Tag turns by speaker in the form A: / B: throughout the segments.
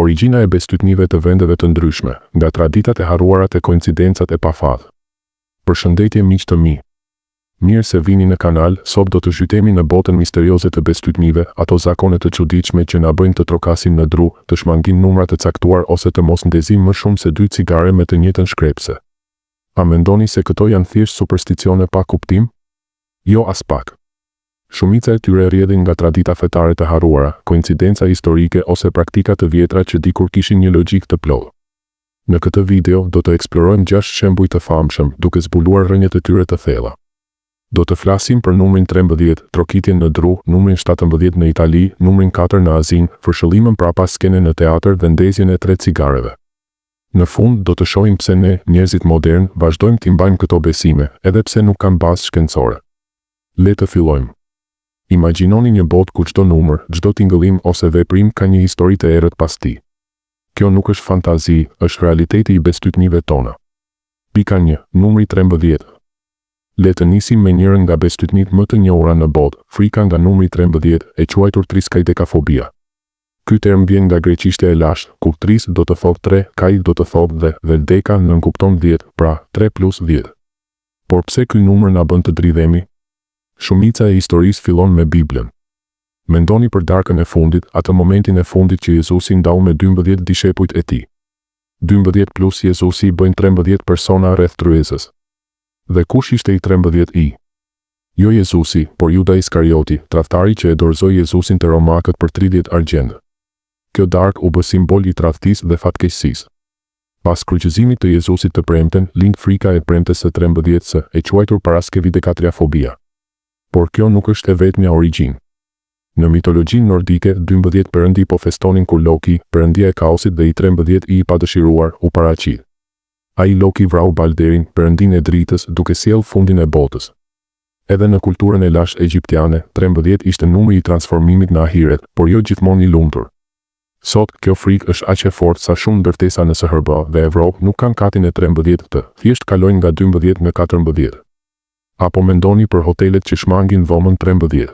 A: Origjina e bestytnive të vendeve të ndryshme, nga traditat e harruara te koincidencat e pafat. Përshëndetje miq të mi. Mirë se vini në kanal, sot do të zhytemi në botën misterioze të bestytnive, ato zakone të çuditshme që na bëjnë të trokasim në dru, të shmangim numra të caktuar ose të mos ndezim më shumë se dy cigare me të njëjtën shkrepëse. A mendoni se këto janë thjesht supersticione pa kuptim? Jo aspak. Shumica e tyre rrjedhin nga tradita fetare të harruara, koincidenca historike ose praktika të vjetra që dikur kishin një logjikë të plotë. Në këtë video, do të eksplorojmë gjashtë shembuj të famshëm, duke zbuluar rrënjët e tyre të thella. Do të flasim për numrin 13, trokitjen në dru, numrin 17 në Itali, numrin katër në Azinë, fërshëllimën prapa skene në teatër dhe ndezjen e tre cigareve. Në fund, do të shohim pse ne, njerëzit modernë, vazhdojmë t'i mbajmë këto besime, edhe pse nuk kanë bazë shkencore. Le të fillojmë. Imagjinoni një botë ku çdo numër, çdo tingëllim ose veprim ka një histori të errët pas tij. Kjo nuk është fantazi, është realiteti i bestytnive tona. Pika një, Numri 13. Le të nisim me njërën nga bestytnitë më të njohura në botë, frika nga numri 13, e quajtur triskaidekafobia. Ky term vjen nga greqishtja e lashtë, ku tris do të thotë tre, kai do të thotë dhe, dhe deka nënkupton dhjetë, pra, tre plus dhjetë. Por pse ky numër na bën të dridhemi? Shumica e historisë fillon me Biblën. Mendoni për darkën e fundit, atë momentin e fundit që Jezusi ndau me 12 dishepujt e tij. 12 plus Jezusi bëjnë 13 persona rreth tryezës. Dhe kush ishte i 13-i? Jo Jezusi, por Juda Iskarioti, tradhtari që e dorëzoi Jezusin te romakët për 30 argjend. Kjo darkë u bë simbol i tradhtisë dhe fatkeqësisë. Pas kryqëzimit të Jezusit të premten, lind frika e premtes së 13-së, e quajtur paraskevidekatriafobia. Por kjo nuk është e vetmja origjinë. Në mitologjinë nordike, 12 perëndi po festonin kur Loki, perëndia e kaosit dhe i 13-i i padëshiruar, u paraqit. Ai Loki vrau Balderin, perëndinë e dritës, duke sjellë fundin e botës. Edhe në kulturën e lashtë egjiptiane, 13 ishte numri i transformimit në ahiret, por jo gjithmonë i lumtur. Sot, kjo frikë është aq e fortë sa shumë ndërtesa në SHBA dhe Evropë nuk kanë katin e 13-të, thjesht kalojnë nga 12 në 14. Apo mendoni për hotelet që shmangin dhomën 13.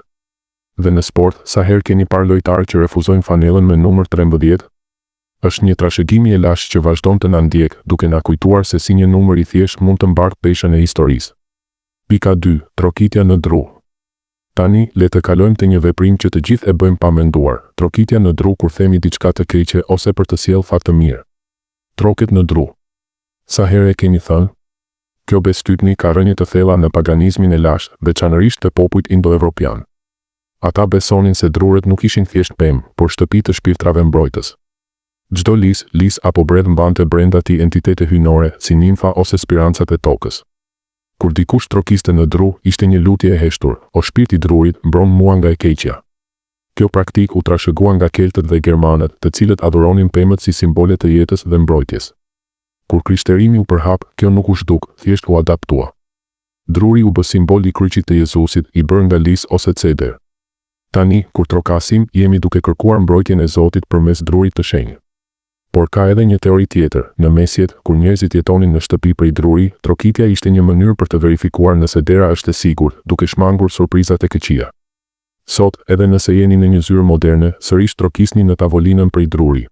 A: Dhe në sport, sa herë keni parë lojtarë që refuzojnë fanellën me numër 13? Është një trashëgimi e lashtë që vazhdon të na ndjekë, duke na kujtuar se si një numër i thjeshtë mund të mbartë peshën e historisë. Pika 2, Trokitja në dru. Tani, le të kalojmë te një veprim që të gjithë e bëjmë pa menduar, trokitja në dru kur themi diçka të keqe ose për të sjellë fat të mirë. Troket në dru. Sa herë e keni thënë? Kjo bestytni ka rrënjë të thella në paganizmin e lashtë, veçanërisht te popujt indoevropianë. Ata besonin se drurët nuk ishin thjesht pemë, por shtëpi të shpirtrave mbrojtës. Çdo lis, lis apo bredh mbante brenda tij entitete hyjnore, si nimfa ose spirancat e tokës. Kur dikush trokiste në dru, ishte një lutje e heshtur, O shpirt i drurit, mbromë mua nga e keqja. Kjo praktikë u trashëgua nga keltët dhe gjermanët, të cilët adhuronin pemët si simbole të jetës dhe mbrojtjes. Kur krishterimi u përhap, kjo nuk u zhduk, thjesht u adaptua. Druri u bë simbol i kryqit të Jezusit, i bërë nga lis ose ceder. Tani, kur trokasim, jemi duke kërkuar mbrojtjen e Zotit përmes drurit të shenjtë. Por ka edhe një teori tjetër, në mesjetë, kur njerëzit jetonin në shtëpi prej druri, trokitja ishte një mënyrë për të verifikuar nëse dera është e sigurt, duke shmangur surprizat e këqija. Sot, edhe nëse jeni në një zyrë moderne, sërish trokisni në tavolinën prej druri.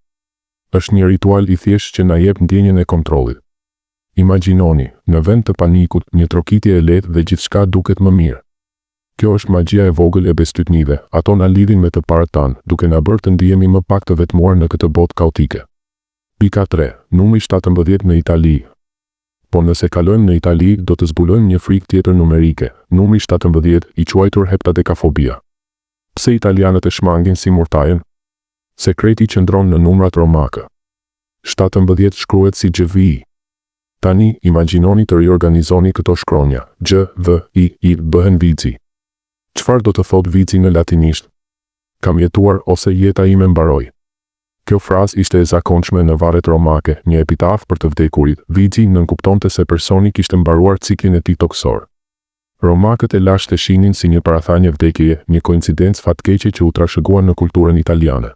A: Është një ritual i thjeshtë që na jep ndjenjën e kontrollit. Imagjinoni, në vend të panikut, një trokitje e lehtë dhe gjithçka duket më mirë. Kjo është magjia e vogël e bestytnive, ato na lidhin me të parët tanë, duke na bërë të ndihemi më pak të vetmuar në këtë botë kaotike. Pika 3, Numri 17 në Itali. Po nëse kalojmë në Itali, do të zbulojmë një frikë tjetër numerike, numri 17, i quajtur heptadekafobia. Pse italianët e shmangin si murtajën? Sekreti qëndron në numrat romakë. 17 shkruhet si GVI. Tani, imagjinoni të riorganizoni këto shkronja, G, V, I, I, bëhen vici. Çfarë do të thotë vici në latinisht? Kam jetuar ose jeta ime mbaroi. Kjo frazë ishte e zakonshme në varret romake, një epitaf për të vdekurit, vici nënkuptonte se personi kishte mbaruar ciklin e tij tokësor. Romakët e lashtë e shihnin si një parathanje vdekjeje, një koincidencë fatkeqe që u trashëgua në kulturën italiane.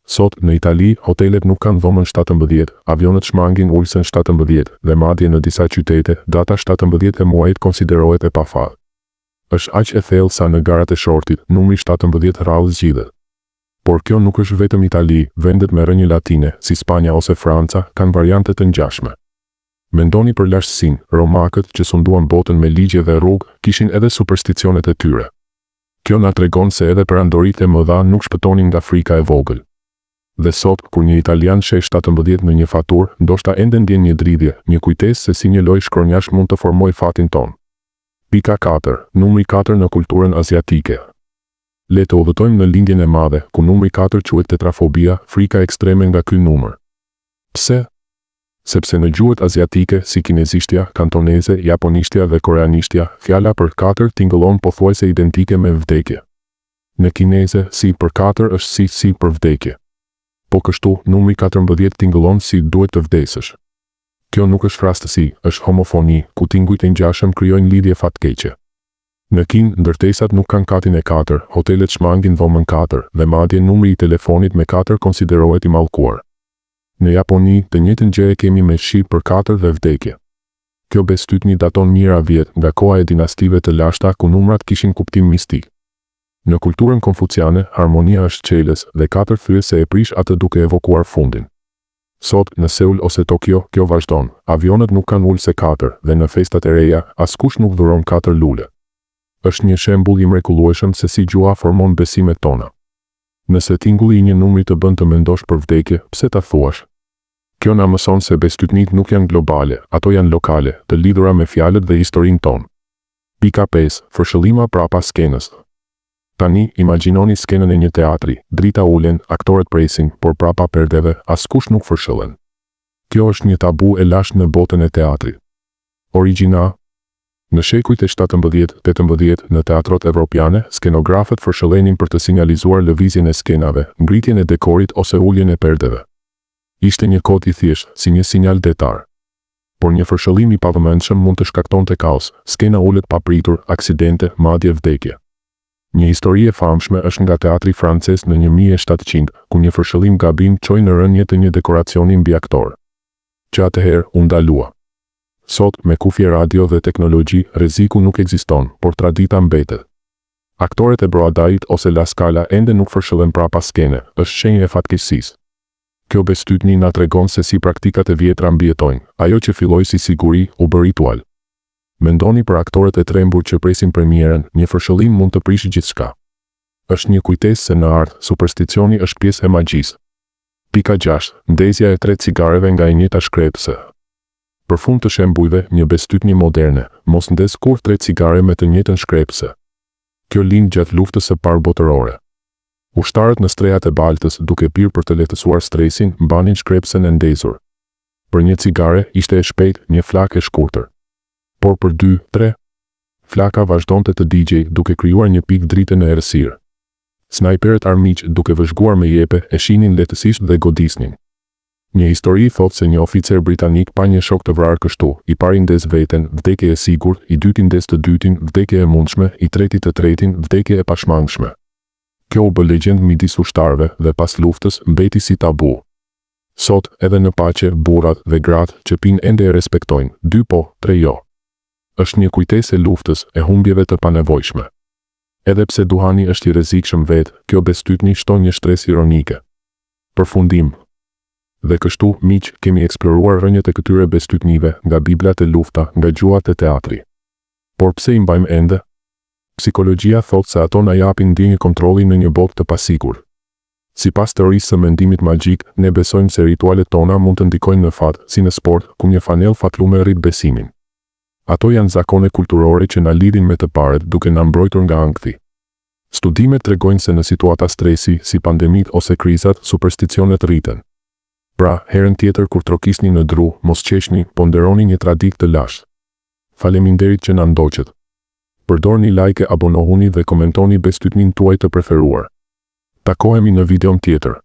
A: Sot, në Itali, hotelet nuk kanë dhomën 17, avionët shmangin ulësen 17, dhe madje në disa qytete, data 17 e muajit konsiderohet e pafat. Është aq e thellë sa në garat e shortit, numri 17 rrallë zgjidhet. Por kjo nuk është vetëm Itali, vendet me rrënjë latine, si Spanja ose Franca, kanë variante të ngjashme. Mendoni për lashtësinë, romakët, që sunduan botën me ligje dhe rrugë, kishin edhe supersticionet e tyre. Kjo na tregon se edhe perandoritë e mëdha nuk shpëtonin nga frika e vogël. Dhe sot, kur një italian sheh 17 në një faturë, ndoshta ende ndjen një dridhje, një kujtesë se si një lojë shkronjash mund të formojë fatin tonë. Pika 4, Numri katër në kulturën aziatike. Le të udhëtojmë në Lindjen e Madhe, ku numri katër quhet tetrafobia, frika ekstreme nga ky numër. Pse? Sepse në gjuhët aziatike, si kinezishtja, kantoneze, japonishtja dhe koreanishtja, fjala për katër tingëllon pothuajse identike me vdekje. Në kineze, si për katër është si si për vdekje. Po kështu, numri 14 tingëllon si duhet të vdesësh. Kjo nuk është rastësi, është homofoni, ku tingujt e ngjashëm krijojnë lidhje fatkeqe. Në Kinë, ndërtesat nuk kanë katin e katër, hotelet shmangin dhomën katër, dhe madje numri i telefonit me katër konsiderohet i mallkuar. Në Japoni, të njëjtën gjë e kemi me shi për katër dhe vdekje. Kjo bestytni daton mijëra vjet, nga koha e dinastive të lashta ku numrat kishin kuptim mistik. Në kulturën konfuciane, harmonia është çelës, dhe katër thyese e prish atë duke evokuar fundin. Sot, në Seul ose Tokio, kjo vazhdon. Avionët nuk kanë ulëse katër, dhe në festat e reja, askush nuk dhuron katër lule. Është një shembull i mrekullueshëm se si gjuha formon besimet tona. Nëse tingulli i një numri të bën të mendosh për vdekje, pse ta thuash? Kjo na mëson se bestytnitë nuk janë globale, ato janë lokale, të lidhura me fjalët dhe historinë tonë. Pika 5, Fërshëllima prapa skenës. Tani, imagjinoni skenën e një teatri, drita ulen, aktorët presin, por prapa perdeve, askush nuk fërshëllen. Kjo është një tabu e lashtë në botën e teatrit. Origjina? Në shekujt e 17, 18, në teatrot evropiane, skenografët fërshëllenin për të sinjalizuar lëvizjen e skenave, ngritjen e dekorit ose uljen e perdeve. Ishte një kod i thjeshtë, si një sinjal detar. Por një fërshëllim i pavëmendshëm mund të shkaktonte kaos, skena ulet papritur, aksidente, madje vdekje. Një histori e famshme është nga teatri francez në 1700, ku një fërshëllim gabim çoi në rënie të një dekoracioni mbi aktorë. Që atëherë, u ndalua. Sot, me kufje radio dhe teknologji, rreziku nuk ekziston, por tradita mbetet. Aktorët e Broadway-t ose La Scala ende nuk fërshëllen prapa skene, është shenjë e fatkeqësisë. Kjo bestytni na tregon se si praktikat e vjetra mbijetojnë, ajo që filloi si siguri, u bë ritual. Mendoni për aktorët e trembur që presin premierën, një fërshëllim mund të prishë gjithçka. Është një kujtesë se në art, supersticioni është pjesë e magjisë. Pika 6, Ndezja e tre cigareve nga e njëjta shkrepëse. Për fund të shembujve, një bestytni moderne, mos ndez kurrë tre cigare me të njëjtën shkrepëse. Kjo lind gjatë Luftës së Parë Botërore. Ushtarët në strehat e baltës, duke pirë për të lehtësuar stresin, mbanin shkrepësen e ndezur. Për një cigare, ishte e shpejtë, një flakë e shkurtër. Por për dy, tre? Flaka vazhdonte të digjej, duke krijuar një pikë drite në errësirë. Snajperët armiq, duke vëzhguar me jepe, e shihnin lehtësisht dhe godisnin. Një histori thotë se një oficer britanik pa një shok të vrarë kështu, i pari ndez veten, vdekje e sigurt, i dyti ndez të dytin, vdekje e mundshme, i treti të tretin, vdekje e pashmangshme. Kjo u bë legjendë midis ushtarëve dhe pas luftës, mbeti si tabu. Sot, edhe në paqe, burrat, dhe gratë, që pinë ende e respektojnë, dy po, tre jo. Është një kujtesë e luftës, e humbjeve të panevojshme. Edhe pse duhani është i rrezikshëm vetë, kjo bestytni shton një shtresë ironike. Përfundim. Dhe kështu, miq, kemi eksploruar rrënjët e këtyre bestytnive, nga Bibla te lufta, nga gjuha te teatri. Por pse i mbajmë ende? Psikologjia thotë se ato na japin ndjenjë kontrolli në një botë të pasigurt. Sipas teorisë së mendimit magjik, ne besojmë se ritualet tona mund të ndikojnë në fat, si në sport, ku një fanellë fatlume rrit besimin. Ato janë zakone kulturore që na lidhin me të parët, duke na mbrojtur nga ankthi. Studimet tregojnë se në situata stresi, si pandemitë ose krizat, supersticionet rriten. Pra, herën tjetër kur trokisni në dru, mos qeshni, po nderoni një traditë të lashtë. Faleminderit që na ndoqët. Përdorni like abonohuni dhe komentoni bestytninë tuaj të preferuar. Takohemi në videon tjetër.